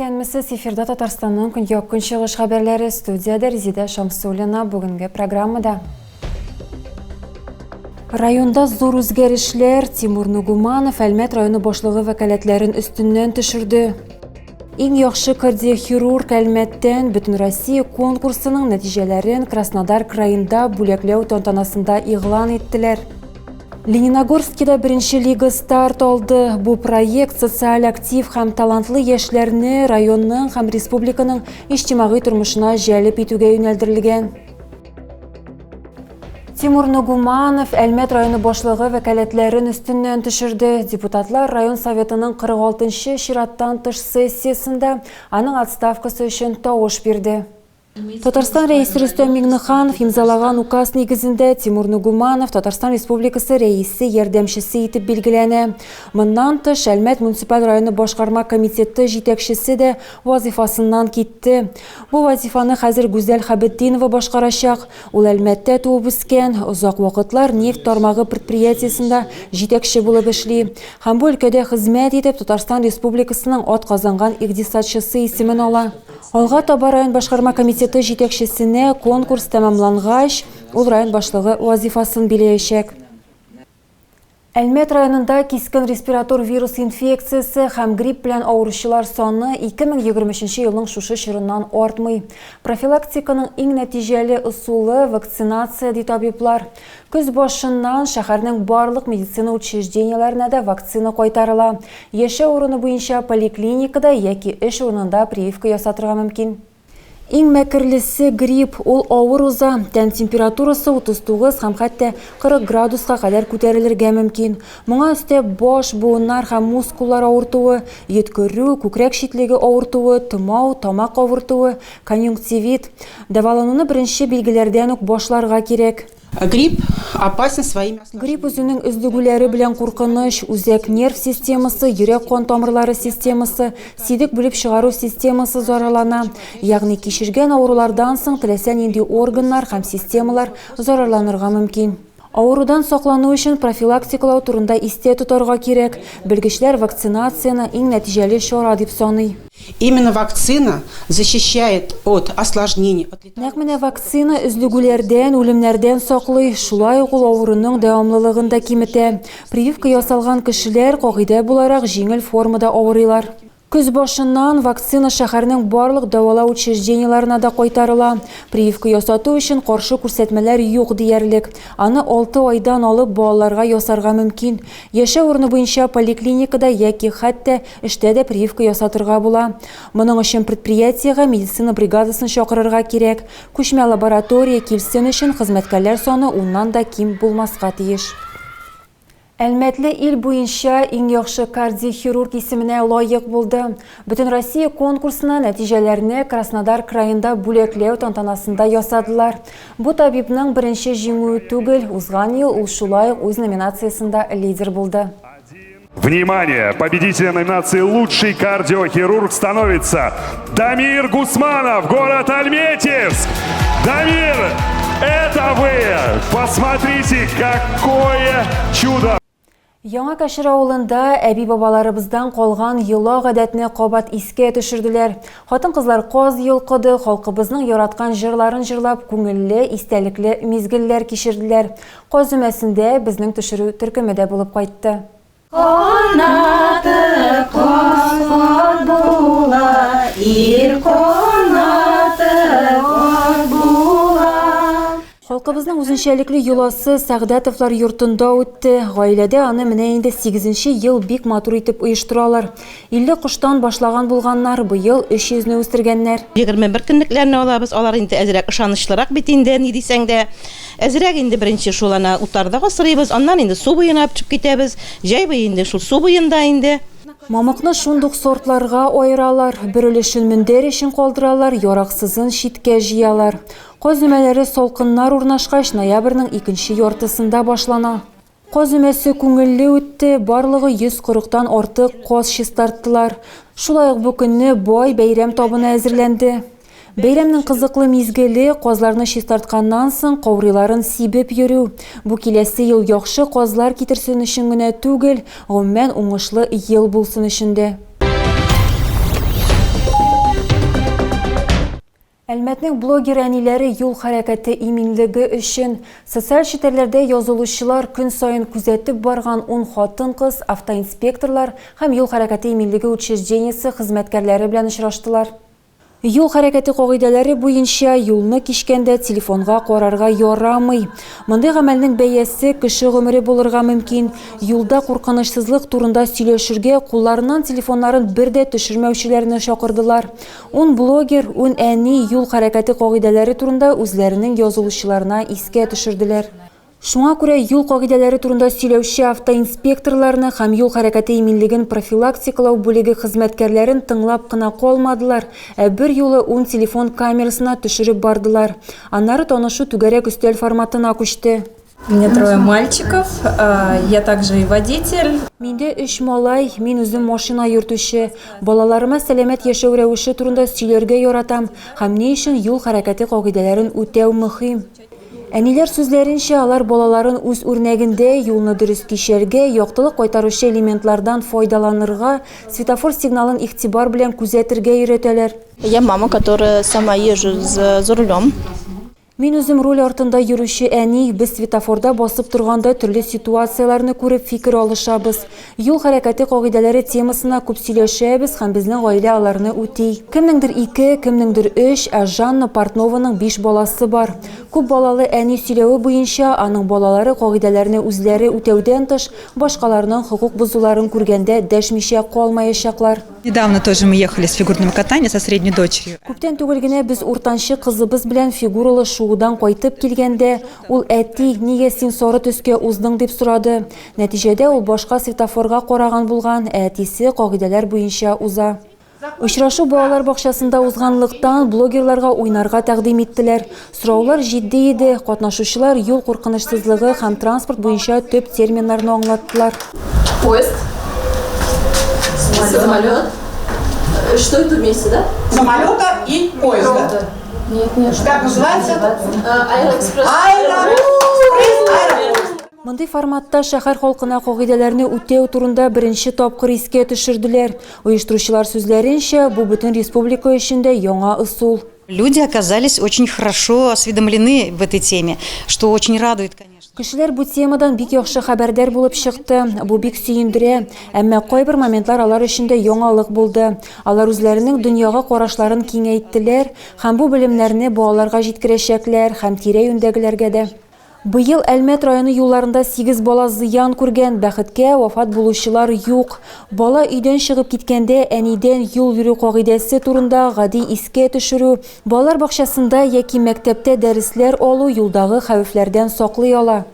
Исәнмесез, эфирда Татарстанның көньяк-көнчыгыш хәбәрләре, студиядә Резидә Шамсуллина. Бүгенге программада. Районда зур үзгәрешләр. Тимур Нугуманов Әлмәт районы башлыгы вәкаләтләрен өстеннән төшерде. Иң яхшы кардиохирург Әлмәттән Бөтенроссия конкурсының нәтиҗәләрен Краснодар краенда бүләкләү тантанасында игълан иттеләр. Лениногорскида беренче лига старт алды. Бу проект социаль актив һәм талантлы яшьләрне районның һәм республиканың иҗтимагый тормышына җәлеп итүгә юнәлдерелгән. Тимур Нугуманов Әлмәт районы башлыгы вәкаләтләрен өстеннән төшерде. Депутатлар район советының 46 нчы чираттан тыш сессиясендә аның отставкасы өчен тавыш бирде. Татарстан Рәисе Рөстәм Миңнеханов имзалаган указ нигезендә Тимур Нугуманов Татарстан Республикасы Рәисе ярдәмчесе итеп билгеләнә. Моннан тыш, Әлмәт муниципаль районы башкарма комитеты җитәкчесе дә вазыйфасыннан китте. Бу вазифаны хәзер Гүзәл Хәбетдинова башкарачак. Ул Әлмәттә туып үскән, озак вакытлар нефть тармагы предприятиесендә җитәкче булып эшли һәм бу өлкәдә хезмәт итеп Татарстан Республикасының атказанган икътисадчысы исемен ала. Алга таба район башкарма комитеты җитәкчесенә конкурс тәмамлангач, ул район башлыгы вазифасын биләячәк. Әлмәт районында кискен респиратор вирус инфекциясе һәм грипп белән авыручылар саны 2023 елның шушы чорыннан артмый. Профилактиканың иң нәтиҗәле ысулы, вакцинация, ди табиблар. Көз башыннан шәһәрнең барлык медицина учреждениеләренә дә вакцина кайтарыла. Яшәү урыны буенча поликлиникада яки эш урынында прививка ясатырга мөмкин. Иң мәкерлесе, грипп. Ул авыр уза, тән температурасы 39 һәм хәтта 40 градуска кадәр күтәрелергә мөмкин. Моңа өстәп, баш, буыннар һәм мускуллар авыртуы, йөткерү, күкрәк читлеге авыртуы, томау, тамак авыртуы, конъюнктивит. Дәвалануны беренче билгеләрдән үк башларга кирәк. Грипп опасен своими Грипп үзенең өзлегүләре белән куркыныч, үзәк нерв системасы, йөрәк-кан тамырлары системасы, сидек бүлеп чыгару системасы зарарлана. Ягъни кичергән авырулардан соң теләсә нинди органнар һәм системалар зарарланырга мөмкин. Авырудан саклану өчен профилактикалау турында истә тотарга кирәк. Белгечләр вакцинацияне иң нәтиҗәле чара дип саный. Именно вакцина защищает от осложнений, от Нәкъ менә вакцина өзлегүләрдән, үлемнәрдән саклый, шулай ук ул авыруның дәвамлылыгын да киметә. Прививка ясалган кешеләр, кагыйдә буларак, җиңел формада авырыйлар. Көз башыннан вакцина шәһәрнең барлык дәвалау учреждениеләренә дә кайтарыла. Прививка ясату өчен каршы күрсәтмәләр юк диярлек. Аны алты айдан алып балаларга ясарга мөмкин. Яшәү урыны буенча поликлиникада яки хәтта эштә дә прививка ясатырга була. Моның өчен предприятиегә медицина бригадасын чакырырга кирәк. Күчмә лаборатория килсен өчен хезмәткәрләр саны уннан да ким булмаска тиеш. Әлмәтле ил буенча иң яхшы кардиохирург исеменә лаек булды. Бөтенроссия конкурсына нәтиҗәләрне Краснодар краенда бүләкләү тантанасында ясадылар. Бу табибның беренче җиңүе түгел, узган ел ул шулай ук үз номинациясендә лидер булды. Внимание! Победителем номинации «Лучший кардиохирург» становится Дамир Гусманов, город Альметьевск! Дамир, это вы! Посмотрите, какое чудо! Яңа Кәшер авылында әби-бабаларыбыздан калган йола-гадәтне кабат искә төшерделәр. Хатын-кызлар каз йолкыды, халкыбызның яраткан җырларын җырлап, күңелле, истәлекле мизгелләр кичерделәр. Каз өмәсендә безнең төшерү төркеме дә булып кайтты. Канаты кат-кат була, ир канаты кат була. Халкыбызның үзенчәлекле йоласы Сәгъдәтовлар йортында үтте. Гаиләдә аны менә инде сигезенче ел бик матур итеп оештыралар. 50 коштан башлаган булганнар, быел 300 не үстергәннәр. 21 көнлекләрне алабыз, алар инде әзрәк ышанычлырак бит инде, ни дисәң дә. Әзрәк инде беренче шул ана утарда асрыйбыз, аннан инде су буена төшеп китәбез. Җәй буе инде шул су буенда инде. Мамыкны шундук сортларга аералар, бер өлешен мендәр өчен калдыралар, яраксызын читкә җыялар. Каз өмәләре салкыннар урнашкач, ноябрьнең икенче яртысында башлана. Каз өмәсе күңелле үтте, барлыгы 140 тан артык каз чистарттылар. Шулай ук бу көнне бай бәйрәм табыны әзерләнде. Бәйрәмнең кызыклы мизгеле, казларны чистартканнан соң, каурыйларын сибеп йөрү. Бу киләсе ел яхшы казлар китерсен өчен генә түгел, гомумән уңышлы ел булсын өчен дә. Әлмәтнең блогер әниләре юл хәрәкәте иминлеге өчен социаль челтәрләрдә язылучылар көн саен күзәтеп барган ун хатын-кыз, автоинспекторлар һәм юл хәрәкәте иминлеге учреждениесе хезмәткәрләре белән очраштылар. Юл хәрәкәте кагыйдәләре буенча, юлны кичкәндә телефонга карарга ярамый. Мондый гамәлнең бәясе кеше гомере булырга мөмкин. Юлда куркынычсызлык турында сөйләшергә кулларыннан телефоннарын бер дә төшермәүчеләрне чакырдылар. Ун блогер, ун әни юл хәрәкәте кагыйдәләре турында үзләренең язылучыларына искә төшерделәр. Шуңа күрә юл кагыйдәләре турында сөйләүче автоинспекторларны һәм юл хәрәкәте иминлеген профилактикалау бүлеге хезмәткәрләрен тыңлап кына калмадылар, ә берьюлы ун телефон камерасына төшереп бардылар. Аннары танышу түгәрәк өстәл форматына күчте. У меня трое мальчиков, я также и водитель. Миндә өч малай, мин үзем машина йөртүче. Балаларыма сәламәт яшәү рәвеше турында сөйләргә яратам һәм ни өчен юл хәрәкәте кагыйдәләрен үтәү мөһим. Әниләр сүзләренчә, алар балаларын үз үрнәгендә юлны дөрес кичәргә, яктылык кайтаручы элементлардан файдаланырга, светофор сигналын игътибар белән күзәтергә өйрәтәләр. Я мама, которая сама езжу за рулем. Мин үзем руль артында йөрүче әни, без светофорда басып торганда төрле ситуацияләрне күреп фикер алышабыз. Юл хәрәкәте кагыйдәләре темасына күп сөйләшәбез һәм безнең гаилә аларны үти. Кемнеңдер ике, кемнеңдер өч, ә Жанна Портнованың биш баласы бар. Күп балалы әни сөйләве буенча, аның балалары кагыйдәләрне үзләре үтәүдән тыш, башкаларның хокук бозуларын күргәндә дәшмичә калмаячаклар. Недавно тоже мы ехали с фигурного катания со средней дочерью. Күптән түгел генә без уртанчы кызыбыз белән фигуралы шуудан кайтып килгәндә, ул әти, нигә син сары төскә уздың дип сорады. Нәтиҗәдә ул башка светофорга караган булган, ә әтисе кагыйдәләр буенча уза. Очрашу балалар бакчасында узганлыктан, блогерларга уйнарга тәкъдим иттеләр. Сораулар җитди иде, катнашучылар юл куркынычсызлыгы һәм транспорт буенча төп терминнарны аңлаттылар. Поезд, самолет. Что это вместе, да? Самолета и поезда. Нет, нет. Как называется? Аэроэкспресс. Аэроэкспресс, аэропоезд. Мондый форматта шәһәр халкына кагыйдәләрне үтәү турында беренче тапкыр искә төшерделәр. Оештыручылар сүзләренчә, бу бөтен республика өчен дә яңа ысул. Люди оказались очень хорошо осведомлены в этой теме, что очень радует, конечно. Кешеләр бу темадан бик яхшы хәбәрдар булып чыкты. Бу бик сөендерә. Әмма кайбер моментлар алар өчен дә яңалык булды. Алар үзләренең дөньяга карашларын киңәйттеләр һәм бу белемнәрне балаларга җиткерәчәкләр һәм тирә-юньдәгеләргә дә. Быел Әлмәт районы юлларында 8 бала зыян күргән, бәхеткә вафат булучылар юк. Бала өйдән чыгып киткәндә әнидән юл йөрү кагыйдәсе турында гади искә төшерү, балалар бакчасында яки мәктәптә дәресләр алу юлдагы хәвефләрдән саклый ала.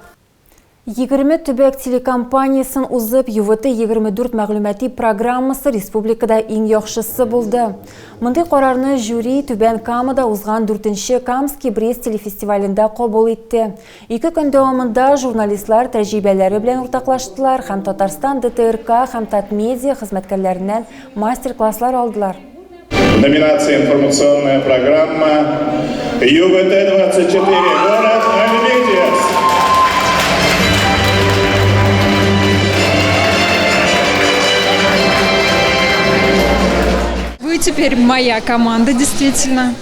20 төбәк телекомпаниясен узып, ЮВТ 24 мәгълүмати программасы республикада иң яхшысы булды. Мондый карарны жюри Түбән Камада узган 4нче Камский Брест телефестивалендә кабул итте. Ике көн дәвамында журналистлар тәҗрибәләре белән уртаклаштылар һәм Татарстан ДТРК һәм Татмедиа хезмәткәрләреннән мастер-класслар алдылар. Номинация «Информационная программа» ЮВТ-24, город Альметьевск. Вы теперь моя команда, действительно.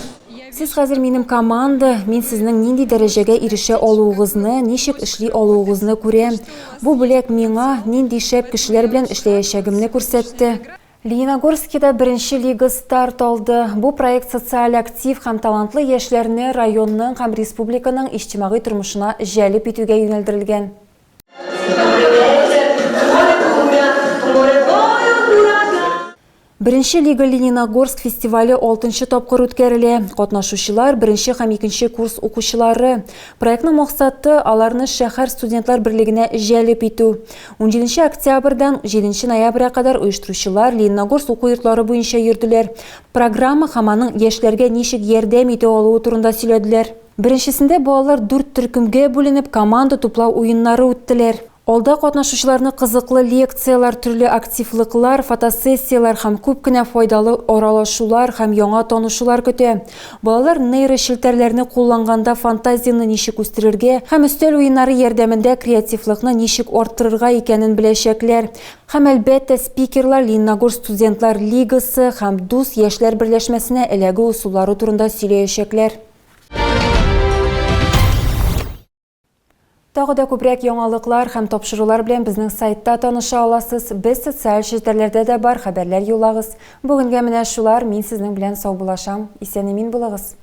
Сез хәзер минем команда, мин сезнең нинди дәрәҗәгә ирешә алуыгызны, ничек эшли алуыгызны күрәм. Бу бүләк миңа нинди шәп кешеләр белән эшләячәгемне күрсәтте. Лениногорскида беренче лига старт алды. Бу проект социаль актив һәм талантлы яшьләрне районның һәм республиканың иҗтимагый тормышына җәлеп итүгә юнәлдерелгән. Беренче лига Лениногорск фестивале 6нчы тапкыр үткәрелә. Катнашучылар беренче һәм икенче курс укучылары. Проектның максаты аларны шәһәр студентлар берлегенә җәлеп итү. 17 октябрьдән 7 ноябрьгә кадәр оештыручылар Лениногорск уку йортлары буенча йөрделәр. Программа һәм аның яшьләргә ничек ярдәм итә алуы турында сөйләделәр. Беренчесендә балалар 4 төркемгә бүленеп команда туплау уеннары үттеләр. Алда катнашучыларны кызыклы лекцияләр, төрле активлыклар, фотосессияләр һәм күп кенә файдалы аралашулар һәм яңа танышулар көтә. Балалар нейрочелтәрләрне кулланганда фантазияне ничек үстерергә һәм өстәл уеннары ярдәмендә креативлыкны ничек арттырырга икәнен беләчәкләр. Һәм, әлбәттә, спикерлар Лениногорск студентлар лигасы һәм Дус яшьләр берләшмәсенә эләгү ысуллары турында сөйләячәкләр. Тагы да күбрәк яңалыклар һәм тапшырулар белән безнең сайтта таныша аласыз. Без социаль челтәрләрдә дә бар, хәбәрләр юллагыз. Бүгенгә менә шулар, мин сезнең белән саубуллашам. Исән-имин булыгыз.